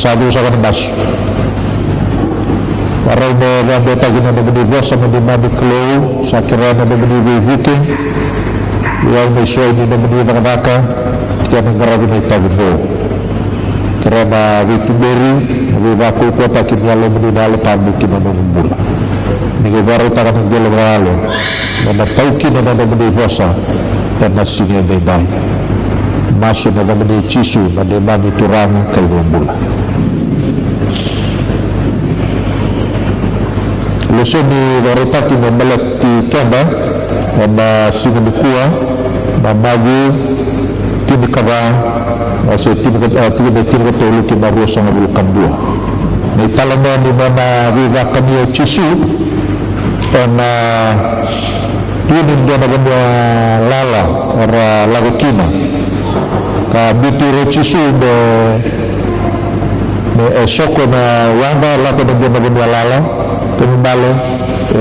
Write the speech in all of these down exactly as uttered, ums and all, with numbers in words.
Sa cuva saka na masu. Vakarau me vakadewataki na nomuni vosa na neimami Kalou, sa kerea na nomuni veivuke. Ia au mai solia na nomuni cakacaka, kei na qaravi na itavi vou. Kerea na veituberi, na veivakaukauwataki ni Yalomuni na Yalo Tabu ki na noqu bula. Ni qai vakarautaka na qele vakayalo me na tau kina na nomuni vosa ena siga edaidai. Masu ena yacamuni Jisu na neimami Turaga ka iVakabula. Lesoni vakarautaki me baleti keda ena siga nikua na Maciu tinikava, wase tinika, e, tikina e tinikatolu ki na ruasagavulu ka dua. Na italanoa ni nona veivakani o Jisu ena, e, tukuni e dua na vanua lala era lako kina. Ka biuti ira o Jisu me, me, e, soko ena yaga, lako ena dua na vanua lala, kena ibalebale, e,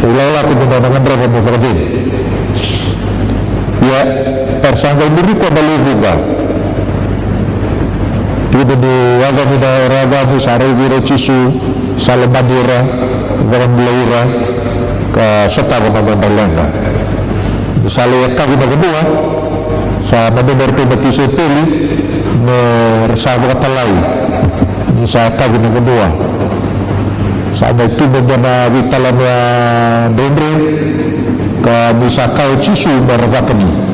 e ilakolako ni nona gadreva me vakacegu. Ia era sa qai muri koya na lewe vuqa. Tukuni ni yaco mai na, era yaco mai, sa raici ira o Jisu, sa lomani ira, vakabulai ira, ka sotava na nodra leqa. Ni sa lai yakavi na vanua, sa nanuma o iratou na tisaipeli me ra sa vakatalai ni sa yakavi na vanua. Sa qai tu e dua na veitalanoa dredre, ka ni sa kaya o Jisu me ra vakani.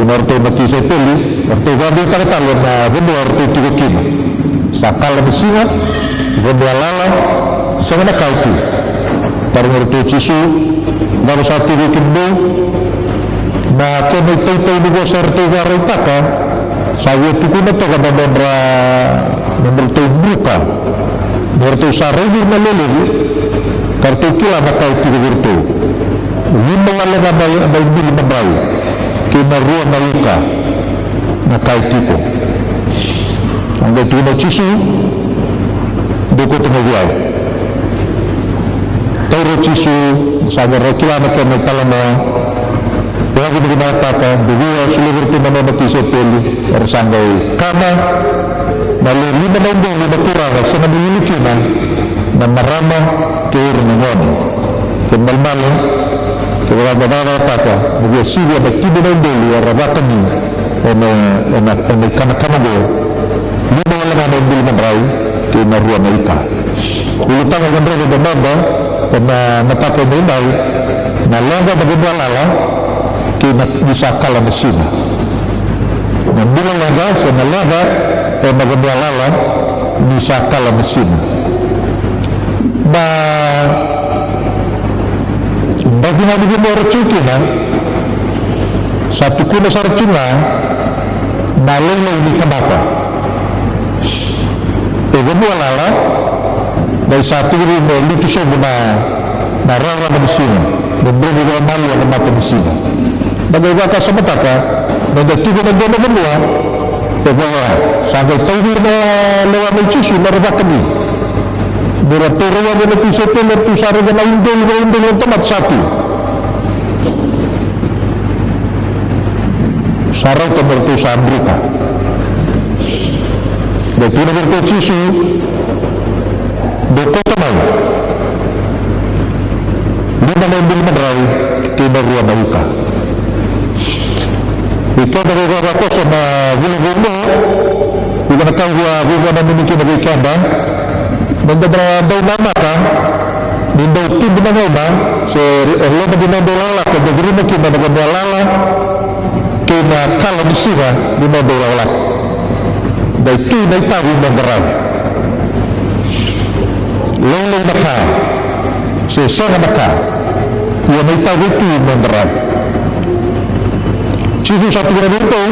Tukuna o iratou na tisaipeli, eratou vakadeitaka tale na vanua eratou tiko kina. Sa kala na siga, vanua lala, sega na kai tu. Taroga o iratou o Jisu, cava sa tu vei kemudou? Na kena itautau ni vosa eratou vakaraitaka, sa via tukuna toka na nodra, na nodratou druka. Ni ratou sa raici ira na lewe levu, ka ratou kila na ka e tiko vei iratou. Lima wale ga na, na ibili madrai, kei na rua na ika, na ka e tiko. A qai tukuna o Jisu, dou kauta mai vei au. Taura o Jisu, sa qai rau kila na kena italanoa. Vakavinavinakataka, dou via solia vei iratou na nona tisaipeli, era sa qai kana. Na lewe lima na udolu na turaga, sega ni wili kina na marama kei ira na gone. Kena ibalebale, kevaka eda cakacakataka, na via sivia na tini na udolu era vakani ena, ena, ena ikanakana oqo. Lima wale ga na ibili madrai kei na rua na ika. Ulutaga e gadreva me noda ena mataka edaidai, na leqa ena vanua lala kei na ni sa kala na siga. Na bula leqa se na leqa ena vanua lala ni sa kala na siga. Na draki ga ni vanua era tiko kina, sa tukuna sara tiko ga na lailai ni tamata. E vanua lala, qai sa tekivu me lutu sobu na, na rarama ni siga, me dromu vakamalua na mata ni siga. Da qai vakasamataka, meda tiko ena dua na vanua, e vaka oya, sa qai tauvi ira na lewa nei Jisu me ra vakani. Ni ratou raica na tisaipeli, eratou sa raica na udolu, na udolu na tamata sa tu. Sa rauta me ratou sa druka. Qai tukuna vei iratou o Jisu, dou kauta mai lima na ibili madrai kei na rua na ika. Vei keda vei vakakoso na vula vou, vei na ka vua, vei vua na nini kina vei keda. Meda dau namaka ni dau tubu na gauna, se e loma ni noda ilakolako, da curuma kina na vanua lala kei na kala ni siga ni noda ilakolako. Da tu na itavi me qaravi. Lailai na ka se sega na ka, ia na itavi tu me qaravi. Jisu sa tukuna vei iratou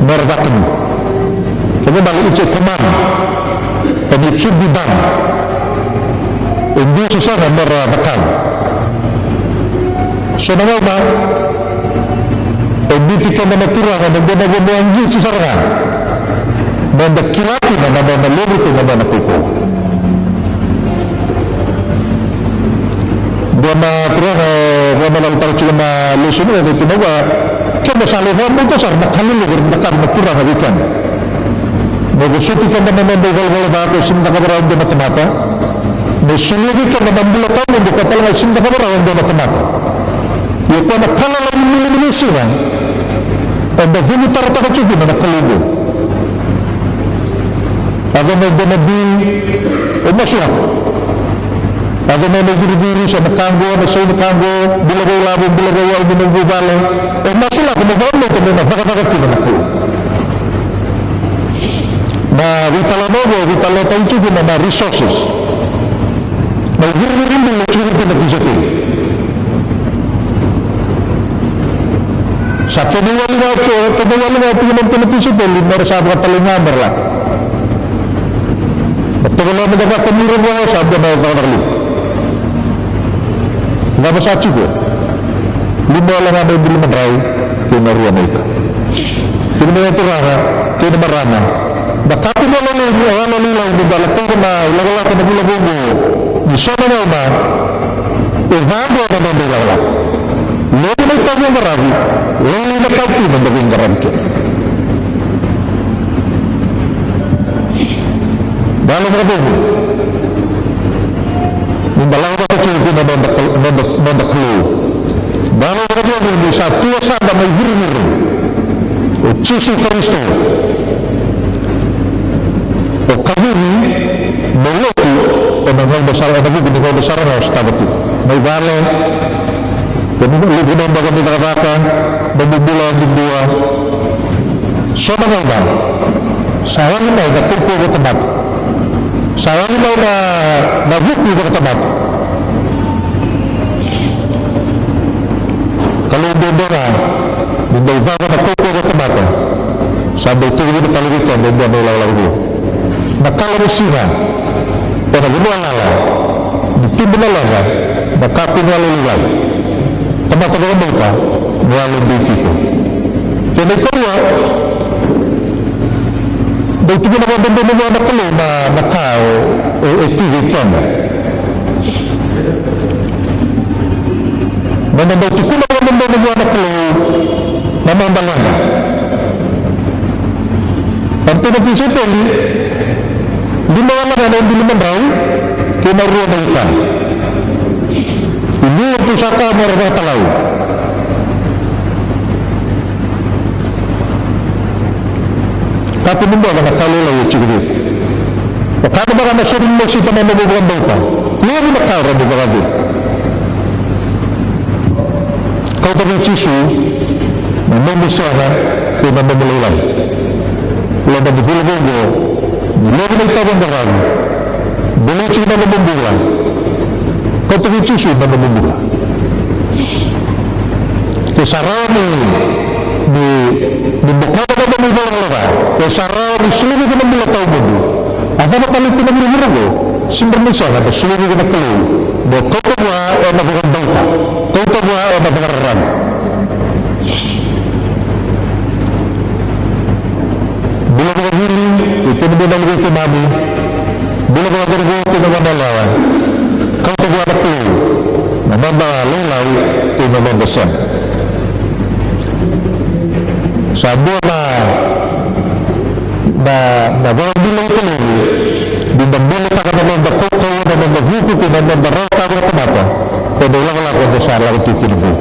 me ra vakani. Kena ibalebale, it's a command, and it should be done. E dua se sega me ra cakava. So na gauna e biuti keda na Turaga ena dua na vanua qiti sara ga, meda kila kina na nona levu kei na nona kaukauwa. Dua na turaga e vakamacalataka tiko na lesoni ena itinau va, Keda sa lai vakabauta sara na ka lelevu era dau cakava na Turaga vei keda. Me vosoti keda na noda ivalavala ca ko sega ni cakava rawa e dua na tamata. Me solia vei keda na bula tawamudu ko talega e sega ni cakava rawa e dua na tamata. Ia ko na ka lalai ni milimilisira eda cugutarataka tiko kina na Kalou oqo. Yaco mai dua na bill, o masulaka. Yaco mai na iviriviri se na ka oqo, na sau ni ka oqo, bula vou lavo, bula vou yau ni nomu vuvale. O masulaka mo vakabauta me na cakacaka kina na Kalou. Na veitalanoa oqo e veitalanoataki tiko kina na resources. Na iviriviri bula tiko kina na tisaipeli. Sa kena iwali ga tiko, kena iwali ga tiko na tisaipeli, mera sa vakatalai ga mera lako. Na tovolea meda vakatanira vua sa dua na cakacaka levu. Cava sa tiko? Lima wale ga na iVola Madrai kei na rua na ika. Kei na Turaga kei na marama. Da kakua ni yalolailai, yalolailai ni da lako na ilakolako na vula vou oqo. Ni so na gauna e vadua na noda ilakolako. Levu na itavi e qaravi, lailai na ka e tu meda veiqaravi kina. Da yalo vakacegu ni da lako vata tiko kina noda, noda, noda Kalou. Da yalo vakacegu ni sa tu e yasada na iviriviri, o Jisu Karisito. O kacivi mo lotu ena gauna sara, ena vuku ni gauna sara ga o sotava tu. Mai vale, ena vuku ni nomu cakacaka, nomu bula yadudua. So na gauna sa yali mai na kaukauwa vakatamata. Sa yali mai na, na vuku vakatamata. Kalou duadua ga ni dau cava na kaukauwa vakatamata. Sa dau tukuna tale vei keda e dua na ilakolako vou. Na kala ni siga ena vanua lala ni tubu na leqa, na kakua ni yalolailai. Tamata vakabauta, ni yalo dei tiko. Kena ikarua, dau tukuna vakadodonu vua na Kalou na, na ka e, e, e tu vei keda. Meda dau tukuna vakadodonu vua na Kalou na noda leqa. Ena tu na tisaipeli, lima wale ga na iVola Madrai kei na rua na ika. I liu tu sa ka mera vakatalai. Kakua ni boca na ka lailai e tiko vei iko. Vaka na vaka na sori ni mosita na nomu vakabauta. Levu na ka era dau vakacegu. Kauta vei Jisu na nomu sega kei na nomu lailai. Loma ni vula vou oqo, ni levu na itavi e qaravi. Buli tiko na nomu bula. Kauta vei Jisu na nomu bula. Ke sa rawa ni, ni, ni bokova na nomu ivalavala ca, ke sa rawa ni soli vei iko na bula tawamudu, a cava tale tu na vuravura oqo, sega ni sega, me soli vei iko na Kalou. Me kauta vua ena vakabauta, kauta vua ena vakararavi. Bula vakavili vei kemuni na luve i keimami. Bula vakacauravou kei na goneyalewa. Kauta vua na Kalou na noda lailai kei na noda sega. Sa dua na, na, na vakabulai ka levu ni da bulataka na noda kaukauwa, na noda vuku kei na noda rawa ka vakatamata. Ko na ilakolako eda sa lako tiko kina oqo.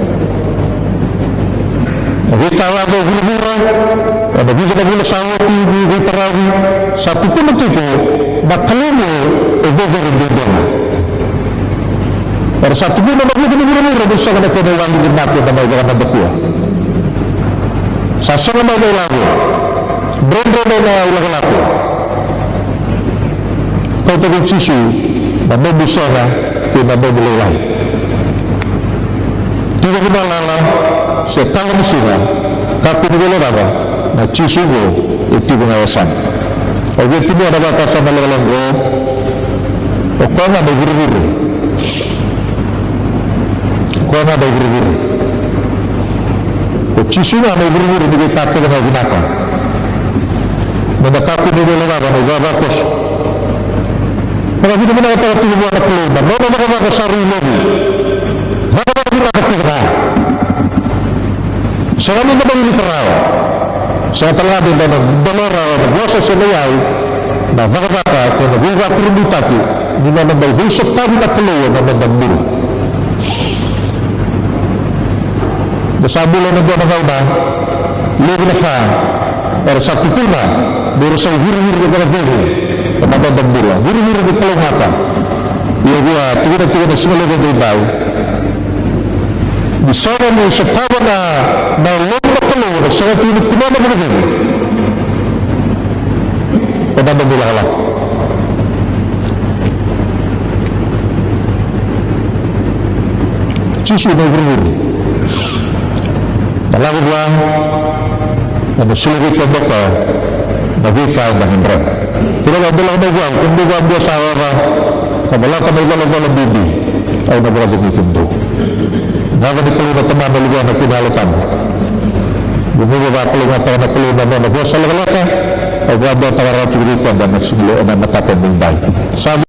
Na veika e yaco e vuravura ena vica na vula sa oti ni veitaravi, sa tukuna tiko na Kalou e cecere duadua ga. Era sa tukuna na vuku ni vuravura ni sega na kena iwali ni mate ena mai vakanadakua. Sa sega mai na ilavo. Dredre mai na ilakolako. Kauta vei Jisu na nomu sega kei na nomu lailai. Tiko ki valala se kala ni siga, kakua ni guilecava, na Jisu oqo e tiko ga e yasana. Au via tinia na vakasama lekaleka oqo. O koya ga na iviriviri. O koya ga na iviriviri. O Jisu ga na iviriviri ni veika kece ga e vinaka. Meda kakua ni guilecava na ivavakoso. Meda vinavinakataka tiko vua na Kalou na nona cakacaka sa rui levu. Cakacaka vinaka tiko ga. Sega ni da mai wilika rawa. Sega tale ga ni da na dola rawa na vosa se na iyau, na cakacaka kei na veivakurabuitaki ni nona dau veisotavi na Kalou ena noda bula. Da sa bula ena dua na gauna, levu na ka era sa tukuna ni ra sa iviriviri ni vakacegu ena noda bula, viriviri ni kalougata. Ia via tukuna tiko na siga levu edaidai ni sega ni sotava na, na loma ni Kalou na sega tiko ni kune na vakacegu ena noda ilakolako. Jisu na iviriviri. Na lako vua, ena soli vei koya beka na veika eda gadreva. Kila vua, dou lako mai vua, kemudou vakadua sa yacova ka volata na icolacola bibi, au na vakacegui kemudou. Na yaca ni Kalou na Tamana, na Luvena kei na Yalo Tabu. Keimami vakalougata na Kalou na nona vosa lekaleka, au vakadua tale ga tiko vei keda ena siga levu ena mataka edaidai. Sa